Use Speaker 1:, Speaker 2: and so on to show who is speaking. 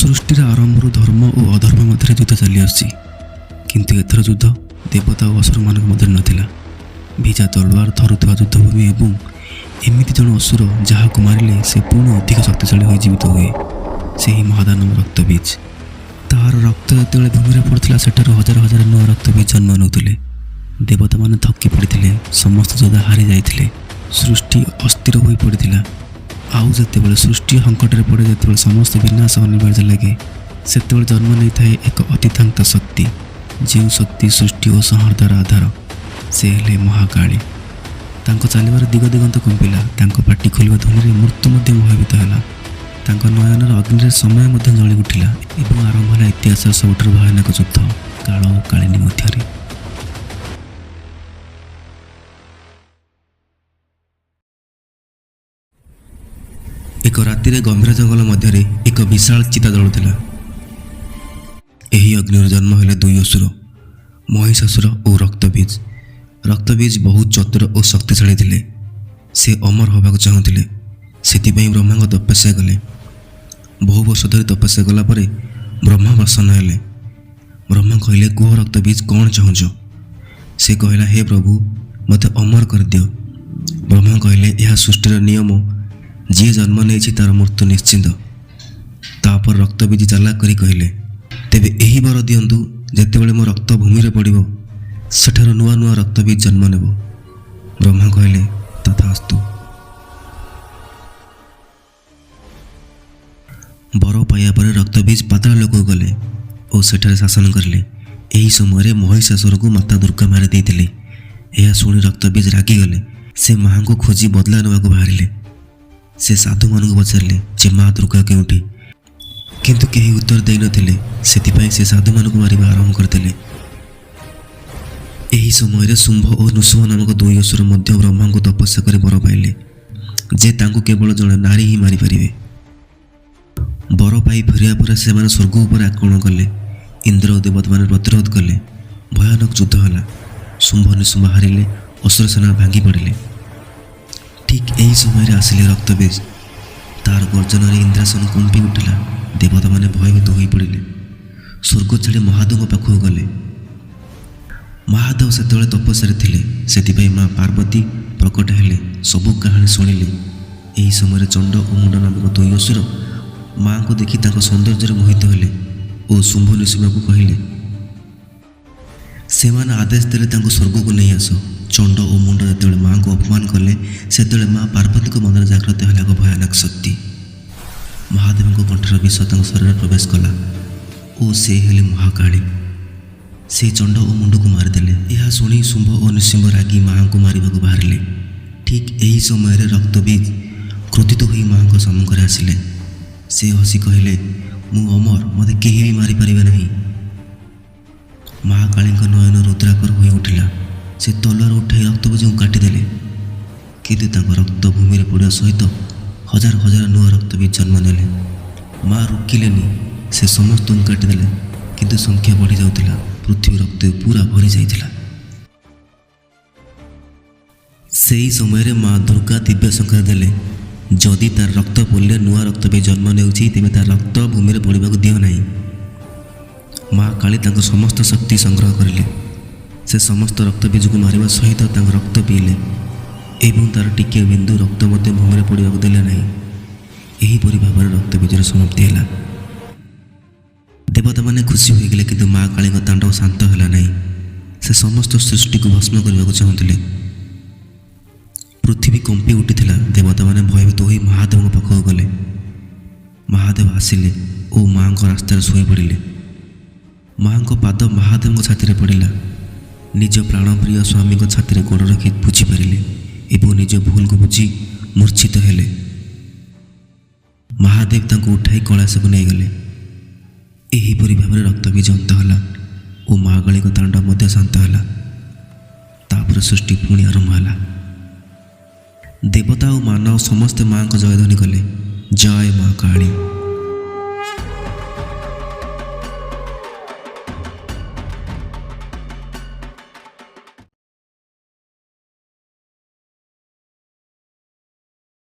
Speaker 1: ସୃଷ୍ଟିର ଆରମ୍ଭରୁ ଧର୍ମ ଓ ଅଧର୍ମ ମଧ୍ୟରେ ଯୁଦ୍ଧ ଚାଲିଆସୁଛି। କିନ୍ତୁ ଏଥର ଯୁଦ୍ଧ ଦେବତା ଓ ଅସୁରମାନଙ୍କ ମଧ୍ୟରେ ନଥିଲା। ଭିଜା ତଲୱାର, ଥରୁଥିବା ଯୁଦ୍ଧଭୂମି ଏବଂ ଏମିତି ଜଣେ ଅସୁର, ଯାହାକୁ ମାରିଲେ ସେ ପୁଣି ଅଧିକ ଶକ୍ତିଶାଳୀ ହୋଇ ଜୀବିତ ହୁଏ, ସେହି ମହାଦାନବ ରକ୍ତବୀଜ। ତାହାର ରକ୍ତ ଯେତେବେଳେ ଭୂମିରେ ପଡ଼ୁଥିଲା, ସେଠାରୁ ହଜାର ହଜାର ନୂଆ ରକ୍ତବୀଜ ଜନ୍ମ ନେଉଥିଲେ। ଦେବତାମାନେ ଥକି ପଡ଼ିଥିଲେ। ସମସ୍ତ ଯୋଦ୍ଧା ହାରି ଯାଇଥିଲେ। ସୃଷ୍ଟି ଅସ୍ଥିର ହୋଇ ପଡ଼ିଥିଲା। ଆଉ ଯେତେବେଳେ ସୃଷ୍ଟି ସଙ୍କଟରେ ପଡ଼େ, ଯେତେବେଳେ ସମସ୍ତ ବିନାଶ ଅନିବାର୍ଯ୍ୟ ଲାଗେ, ସେତେବେଳେ ଜନ୍ମ ନେଇଥାଏ ଏକ ଅତୀତାନ୍ତ ଶକ୍ତି, ଯେଉଁ ଶକ୍ତି ସୃଷ୍ଟି ଓ ସଂହାରର ଆଧାର। ସେ ହେଲେ ମହାକାଳୀ। ତାଙ୍କ ଚାଲିବାର ଦିଗ ଦିଗନ୍ତ କମ୍ପିଲା। ତାଙ୍କ ପାଟି ଖୋଲିବା ଧ୍ୱନିରେ ମୃତ୍ୟୁ ମଧ୍ୟ ଭୟଭୀତ ହେଲା। ତାଙ୍କ ନୟନର ଅଗ୍ନିରେ ସମୟ ମଧ୍ୟ ଜଳି ଉଠିଲା ଏବଂ ଆରମ୍ଭ ହେଲା ଇତିହାସର ସବୁଠାରୁ ଭୟାନକ ଯୁଦ୍ଧ, କାଳ ଓ କାଳିନୀ ମଧ୍ୟରେ। ଏକ ରାତିରେ ଗମ୍ଭୀର ଜଙ୍ଗଲ ମଧ୍ୟରେ ଏକ ବିଶାଳ ଚିତା ଜଳୁଥିଲା। ଏହି ଅଗ୍ନିରୁ ଜନ୍ମ ହେଲେ ଦୁଇ ଅସୁର, ମହିଷାସୁର ଓ ରକ୍ତବୀଜ। ରକ୍ତବୀଜ ବହୁତ ଚତୁର ଓ ଶକ୍ତିଶାଳୀ ଥିଲେ। ସେ ଅମର ହେବାକୁ ଚାହୁଁଥିଲେ। ସେଥିପାଇଁ ବ୍ରହ୍ମାଙ୍କ ତପସ୍ୟା କଲେ। ବହୁ ବର୍ଷ ଧରି ତପସ୍ୟା କଲା ପରେ ବ୍ରହ୍ମା ପ୍ରସନ୍ନ ହେଲେ। ବ୍ରହ୍ମା କହିଲେ, "କୁହ ରକ୍ତବୀଜ, କ'ଣ ଚାହୁଁଛ?" ସେ କହିଲା, "ହେ ପ୍ରଭୁ, ମୋତେ ଅମର କରିଦିଅ।" ବ୍ରହ୍ମା କହିଲେ, "ଏହା ସୃଷ୍ଟିର ନିୟମ। ଯିଏ ଜନ୍ମ ନେଇଛି, ତାର ମୃତ୍ୟୁ ନିଶ୍ଚିତ।" ତାପରେ ରକ୍ତବୀଜ ଚାଲାକ କରି କହିଲେ, "ତେବେ ଏହି ବର ଦିଅନ୍ତୁ, ଯେତେବେଳେ ମୋ ରକ୍ତ ଭୂମିରେ ପଡ଼ିବ, ସେଠାରୁ ନୂଆ ନୂଆ ରକ୍ତବୀଜ ଜନ୍ମ ନେବ।" ବ୍ରହ୍ମା କହିଲେ, "ତଥାସ୍ତୁ।" ବର ପାଇବା ପରେ ରକ୍ତବୀଜ ପାତାଳ ଲୋକକୁ ଗଲେ ଓ ସେଠାରେ ଶାସନ କରିଲେ। ଏହି ସମୟରେ ମହିଷାସୁରକୁ ମାତା ଦୁର୍ଗା ମାରି ଦେଇଥିଲେ। ଏହା ଶୁଣି ରକ୍ତବୀଜ ରାଗିଗଲେ। ସେ ମାଆଙ୍କୁ ଖୋଜି ବଦଲା ନେବାକୁ ବାହାରିଲେ। ସେ ସାଧୁମାନଙ୍କୁ ପଚାରିଲେ ଯେ ମା ଦୁର୍ଗା କେଉଁଠି? କିନ୍ତୁ କେହି ଉତ୍ତର ଦେଇନଥିଲେ। ସେଥିପାଇଁ ସେ ସାଧୁମାନଙ୍କୁ ମାରିବା ଆରମ୍ଭ କରିଦେଲେ। ଏହି ସମୟରେ ଶୁମ୍ଭ ଓ ନୃସିଂହ ନାମକ ଦୁଇ ଅସୁର ମଧ୍ୟ ବ୍ରହ୍ମାଙ୍କୁ ତପସ୍ୟା କରି ବର ପାଇଲେ ଯେ ତାଙ୍କୁ କେବଳ ଜଣେ ନାରୀ ହିଁ ମାରିପାରିବେ। ବର ପାଇ ଫେରିବା ପରେ ସେମାନେ ସ୍ୱର୍ଗ ଉପରେ ଆକ୍ରମଣ କଲେ। ଇନ୍ଦ୍ର ଓ ଦେବତାମାନେ ପ୍ରତିରୋଧ କଲେ। ଭୟାନକ ଯୁଦ୍ଧ ହେଲା। ଶୁମ୍ଭ ନିଶୁମ୍ଭ ହାରିଲେ। ଅସୁର ସେନା ଭାଙ୍ଗି ପଡ଼ିଲେ। ଠିକ୍ ଏହି ସମୟରେ ଆସିଲେ ରକ୍ତବୀଜ। ତାର ଗର୍ଜନରେ ଇନ୍ଦ୍ରାସନ କମ୍ପି ଉଠିଲା। ଦେବତାମାନେ ଭୟଭୀତ ହୋଇପଡ଼ିଲେ। ସ୍ୱର୍ଗ ଛାଡ଼ି ମହାଦେବଙ୍କ ପାଖକୁ ଗଲେ। ମହାଦେବ ସେତେବେଳେ ତପସ୍ୟାରେ ଥିଲେ। ସେଥିପାଇଁ ମା ପାର୍ବତୀ ପ୍ରକଟ ହେଲେ, ସବୁ କାହାଣୀ ଶୁଣିଲେ। ଏହି ସମୟରେ ଚଣ୍ଡ ଓ ମୁଣ୍ଡ ନାମକ ଦୁଇ ଅସୁର ମାଆଙ୍କୁ ଦେଖି ତାଙ୍କ ସୌନ୍ଦର୍ଯ୍ୟରେ ମୋହିତ ହେଲେ ଓ ଶୁମ୍ଭ ନିଶୁମ୍ଭକୁ କହିଲେ। ସେମାନେ ଆଦେଶ ଦେଲେ, ତାଙ୍କୁ ସ୍ୱର୍ଗକୁ ନେଇ ଆସ। ଚଣ୍ଡ ଓ ମୁଣ୍ଡ ଯେତେବେଳେ ମାଆଙ୍କୁ ଅପମାନ କଲେ, ସେତେବେଳେ ମା ପାର୍ବତୀଙ୍କ ମନରେ ଜାଗ୍ରତ ହେଲା ଏକ ଭୟାନକ ଶକ୍ତି। ମହାଦେବଙ୍କ କଣ୍ଠର ବିଷ ତାଙ୍କ ଶରୀରରେ ପ୍ରବେଶ କଲା ଓ ସେ ହେଲେ ମହାକାଳୀ। ସେ ଚଣ୍ଡ ଓ ମୁଣ୍ଡକୁ ମାରିଦେଲେ। ଏହା ଶୁଣି ଶୁମ୍ଭ ଓ ନୃସିଂହ ରାଗି ମାଆଙ୍କୁ ମାରିବାକୁ ବାହାରିଲେ। ଠିକ୍ ଏହି ସମୟରେ ରକ୍ତବୀଜ କ୍ରୋଧିତ ହୋଇ ମାଆଙ୍କ ସମ୍ମୁଖରେ ଆସିଲେ। ସେ ହସି କହିଲେ, "ମୁଁ ଅମର, ମୋତେ କେହି ବି ମାରିପାରିବେ ନାହିଁ।" ମହାକାଳୀଙ୍କ ନୟନ ରୁଦ୍ରାକର ହୋଇ ଉଠିଲା। ସେ ତଲୱାର ଉଠାଇ ରକ୍ତବୀଜକୁ କାଟିଦେଲେ। କିନ୍ତୁ ତାଙ୍କ ରକ୍ତ ଭୂମିରେ ପଡ଼ିବା ସହିତ ହଜାର ହଜାର ନୂଆ ରକ୍ତବୀଜ ଜନ୍ମ ନେଲେ। ମା ରୋକିଲେନି। ସେ ସମସ୍ତଙ୍କୁ କାଟିଦେଲେ, କିନ୍ତୁ ସଂଖ୍ୟା ବଢ଼ିଯାଉଥିଲା। ପୃଥିବୀ ରକ୍ତ ପୁରା ଭରି ଯାଇଥିଲା। ସେହି ସମୟରେ ମା ଦୁର୍ଗା ଦିବ୍ୟ ସଂକେତ ଦେଲେ, ଯଦି ତାର ରକ୍ତ ପଡ଼ିଲେ ନୂଆ ରକ୍ତବୀଜ ଜନ୍ମ ନେଉଛି, ତେବେ ତାର ରକ୍ତ ଭୂମିରେ ପଡ଼ିବାକୁ ଦିଅ ନାହିଁ। ମା କାଳୀ ତାଙ୍କ ସମସ୍ତ ଶକ୍ତି ସଂଗ୍ରହ କରିଲେ। ସେ ସମସ୍ତ ରକ୍ତବୀଜକୁ ମାରିବା ସହିତ ତାଙ୍କ ରକ୍ତ ପିଇଲେ ଏବଂ ତାର ଟିକିଏ ବିନ୍ଦୁ ରକ୍ତ ମଧ୍ୟ ଭୂମିରେ ପଡ଼ିବାକୁ ଦେଲେ ନାହିଁ। ଏହିପରି ଭାବରେ ରକ୍ତବୀଜର ସମାପ୍ତି ହେଲା। ଦେବତାମାନେ ଖୁସି ହୋଇଗଲେ, କିନ୍ତୁ ମା କାଳୀଙ୍କ ତାଣ୍ଡବ ଶାନ୍ତ ହେଲା ନାହିଁ। ସେ ସମସ୍ତ ସୃଷ୍ଟିକୁ ଭସ୍ମ କରିବାକୁ ଚାହୁଁଥିଲେ। ପୃଥିବୀ କମ୍ପି ଉଠିଥିଲା। ଦେବତାମାନେ ଭୟଭୀତ ହୋଇ ମହାଦେବଙ୍କ ପାଖକୁ ଗଲେ। ମହାଦେବ ଆସିଲେ ଓ ମାଆଙ୍କ ରାସ୍ତାରେ ଶୋଇପଡ଼ିଲେ। ମାଆଙ୍କ ପାଦ ମହାଦେବଙ୍କ ଛାତିରେ ପଡ଼ିଲା। ନିଜ ପ୍ରାଣପ୍ରିୟ ସ୍ୱାମୀଙ୍କ ଛାତିରେ ଗୋଡ଼ ରଖି ବୁଝିପାରିଲେ ଏବଂ ନିଜ ଭୁଲକୁ ବୁଝି ମୂର୍ଚ୍ଛିତ ହେଲେ। ମହାଦେବ ତାଙ୍କୁ ଉଠାଇ କୈଳାସକୁ ନେଇଗଲେ। ଏହିପରି ଭାବରେ ରକ୍ତବୀଜ ଅନ୍ତ ହେଲା ଓ ମହାକାଳୀଙ୍କ ତାଣ୍ଡବ ମଧ୍ୟ ଶାନ୍ତ ହେଲା। ତାପରେ ସୃଷ୍ଟି ପୁଣି ଆରମ୍ଭ ହେଲା। ଦେବତା ଓ ମାନବ ସମସ୍ତେ ମାଆଙ୍କ ଜୟଧ୍ୱନି କଲେ। ଜୟ ମା କାଳୀ।